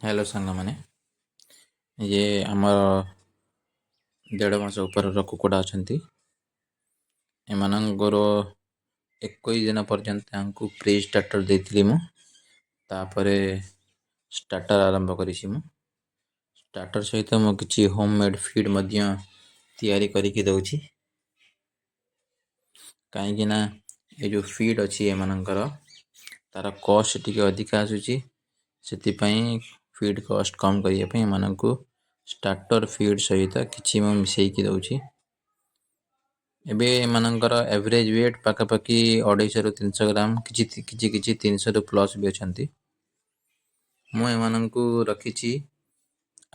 Hello ସାଙ୍ଗମାନେ, ଇଏ ଆମର 1.5 ମାସ ଉପରର କୁକୁଡ଼ା ଅଛନ୍ତି। ଏମାନଙ୍କର 21 ଦିନ ପର୍ଯ୍ୟନ୍ତ ତାଙ୍କୁ ପ୍ରି ଷ୍ଟାର୍ଟର ଦେଇଥିଲି ମୁଁ। ତାପରେ ଷ୍ଟାର୍ଟର ଆରମ୍ଭ କରିଛି ମୁଁ। ଷ୍ଟାର୍ଟର ସହିତ ମୁଁ କିଛି ହୋମ୍ ମେଡ଼୍ ଫିଡ଼୍ ମଧ୍ୟ ତିଆରି କରିକି ଦେଉଛି, କାହିଁକି ନା ଏ ଯେଉଁ ଫିଡ଼୍ ଅଛି ଏମାନଙ୍କର, ତା'ର କଷ୍ଟ ଟିକେ ଅଧିକା ଆସୁଛି। ସେଥିପାଇଁ ଫିଡ଼୍ କଷ୍ଟ କମ୍ କରିବା ପାଇଁ ଏମାନଙ୍କୁ ଷ୍ଟାର୍ଟର ଫିଡ଼୍ ସହିତ କିଛି ମୁଁ ମିଶାଇକି ଦେଉଛି। ଏବେ ଏମାନଙ୍କର ଏଭରେଜ୍ ୱେଟ୍ ପାଖାପାଖି 250ରୁ 300 ଗ୍ରାମ। କିଛି କିଛି କିଛି 300ରୁ ପ୍ଲସ୍ ବି ଅଛନ୍ତି। ମୁଁ ଏମାନଙ୍କୁ ରଖିଛି।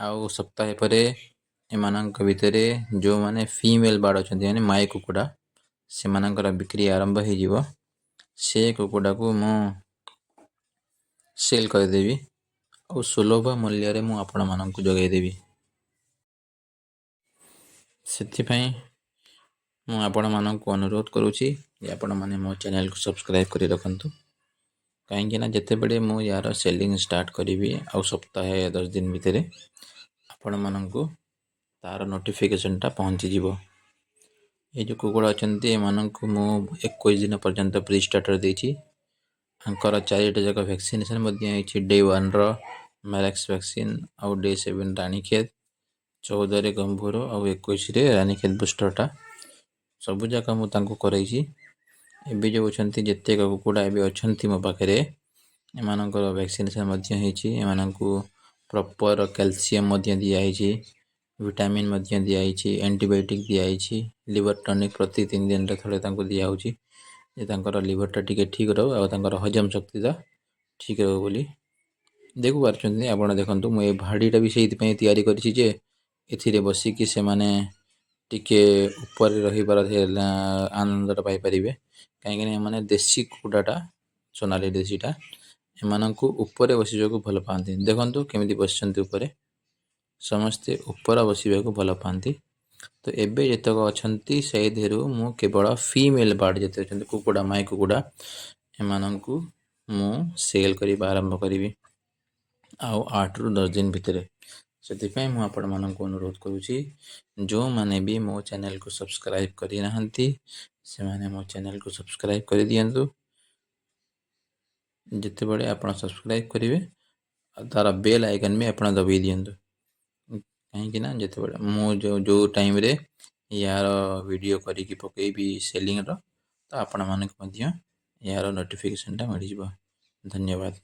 ଆଉ ସପ୍ତାହେ ପରେ ଏମାନଙ୍କ ଭିତରେ ଯେଉଁମାନେ ଫିମେଲ୍ ବାର୍ଡ଼ ଅଛନ୍ତି, ମାନେ ମାଇ କୁକୁଡ଼ା, ସେମାନଙ୍କର ବିକ୍ରି ଆରମ୍ଭ ହେଇଯିବ। ସେ କୁକୁଡ଼ାକୁ ମୁଁ ସେଲ୍ କରିଦେବି ଆଉ ସୁଲଭ ମୂଲ୍ୟରେ ମୁଁ ଆପଣମାନଙ୍କୁ ଯୋଗାଇ ଦେବି। ସେଥିପାଇଁ ମୁଁ ଆପଣମାନଙ୍କୁ ଅନୁରୋଧ କରୁଛି ଯେ ଆପଣମାନେ ମୋ ଚ୍ୟାନେଲକୁ ସବସ୍କ୍ରାଇବ୍ କରି ରଖନ୍ତୁ, କାହିଁକିନା ଯେତେବେଳେ ମୁଁ ୟାର ସେଲିଂ ଷ୍ଟାର୍ଟ କରିବି ଆଉ ସପ୍ତାହେ 10 ଦିନ ଭିତରେ, ଆପଣମାନଙ୍କୁ ତା'ର ନୋଟିଫିକେସନ୍ଟା ପହଞ୍ଚିଯିବ। ଏ ଯେଉଁ କୁକୁଡ଼ା ଅଛନ୍ତି, ଏମାନଙ୍କୁ ମୁଁ 21 ଦିନ ପର୍ଯ୍ୟନ୍ତ ପ୍ରି ଷ୍ଟାର୍ଟର ଦେଇଛି। ଆଙ୍କର ଚାରିଟା ଯାକ ଭ୍ୟାକ୍ସିନେସନ୍ ମଧ୍ୟ ହେଇଛି। ଡେ 1ର ମ୍ୟାରେକ୍ସ ଭ୍ୟାକ୍ସିନ୍ ଆଉ ଡେ 7 ରାଣୀକ୍ଷେତ, 14ରେ ଗମ୍ଭୀର ଆଉ 21ରେ ରାନୀକ୍ଷେତ ବୁଷ୍ଟରଟା, ସବୁ ଯାକ ମୁଁ ତାଙ୍କୁ କରେଇଛି। ଏବେ ଯେଉଁ ଅଛନ୍ତି, ଯେତେକ କୁକୁଡ଼ା ଏବେ ଅଛନ୍ତି ମୋ ପାଖରେ, ଏମାନଙ୍କର ଭ୍ୟାକ୍ସିନେସନ୍ ମଧ୍ୟ ହେଇଛି। ଏମାନଙ୍କୁ ପ୍ରପର୍ କ୍ୟାଲସିୟମ୍ ମଧ୍ୟ ଦିଆହେଇଛି, ଭିଟାମିନ୍ ମଧ୍ୟ ଦିଆହେଇଛି, ଆଣ୍ଟିବାୟୋଟିକ୍ ଦିଆହେଇଛି। ଲିଭର୍ ଟନିକ୍ ପ୍ରତି 3 ଦିନରେ ଥରେ ତାଙ୍କୁ ଦିଆହେଉଛି ଯେ ତାଙ୍କର ଲିଭର୍ଟା ଟିକେ ଠିକ୍ ରହୁ ଆଉ ତାଙ୍କର ହଜମ ଶକ୍ତିଟା ଠିକ୍ ରହୁ ବୋଲି। ଦେଖିପାରୁଛନ୍ତି ଆପଣ, ଦେଖନ୍ତୁ, ମୁଁ ଏ ଭାଡ଼ିଟା ବି ସେଇଥିପାଇଁ ତିଆରି କରିଛି ଯେ ଏଥିରେ ବସିକି ସେମାନେ ଟିକେ ଉପରେ ରହିବାର ଆନନ୍ଦଟା ପାଇପାରିବେ, କାହିଁକିନା ଏମାନେ ଦେଶୀ କୁକୁଡ଼ାଟା, ସୋନାଲି ଦେଶୀଟା, ଏମାନଙ୍କୁ ଉପରେ ବସିବାକୁ ଭଲ ପାଆନ୍ତି। ଦେଖନ୍ତୁ କେମିତି ବସିଛନ୍ତି ଉପରେ। ସମସ୍ତେ ଉପରେ ବସିବାକୁ ଭଲ ପାଆନ୍ତି। ତ ଏବେ ଯେତେକ ଅଛନ୍ତି, ସେଇଥିରୁ ମୁଁ କେବଳ ଫିମେଲ୍ ବାର୍ଡ଼ ଯେତେ ଅଛନ୍ତି କୁକୁଡ଼ା, ମାଇ କୁକୁଡ଼ା, ଏମାନଙ୍କୁ ମୁଁ ସେଲ୍ କରିବା ଆରମ୍ଭ କରିବି ଆଉ 8ରୁ 10 ଦିନ ଭିତରେ। ସେଥିପାଇଁ ମୁଁ ଆପଣମାନଙ୍କୁ ଅନୁରୋଧ କରୁଛି, ଯେଉଁମାନେ ବି ମୋ ଚ୍ୟାନେଲକୁ ସବସ୍କ୍ରାଇବ୍ କରିନାହାନ୍ତି, ସେମାନେ ମୋ ଚ୍ୟାନେଲକୁ ସବସ୍କ୍ରାଇବ୍ କରିଦିଅନ୍ତୁ। ଯେତେବେଳେ ଆପଣ ସବସ୍କ୍ରାଇବ୍ କରିବେ, ଆଉ ତା'ର ବେଲ୍ ଆଇକନ୍ ବି ଆପଣ ଦବାଇ ଦିଅନ୍ତୁ, କାହିଁକିନା ଯେତେବେଳେ ମୁଁ ଯେଉଁ ଯେଉଁ ଟାଇମ୍ରେ ୟାର ଭିଡ଼ିଓ କରିକି ପକାଇବି ସେଲିଂର, ତ ଆପଣମାନଙ୍କୁ ମଧ୍ୟ ଏହାର ନୋଟିଫିକେସନ୍ଟା ମିଳିଯିବ। ଧନ୍ୟବାଦ।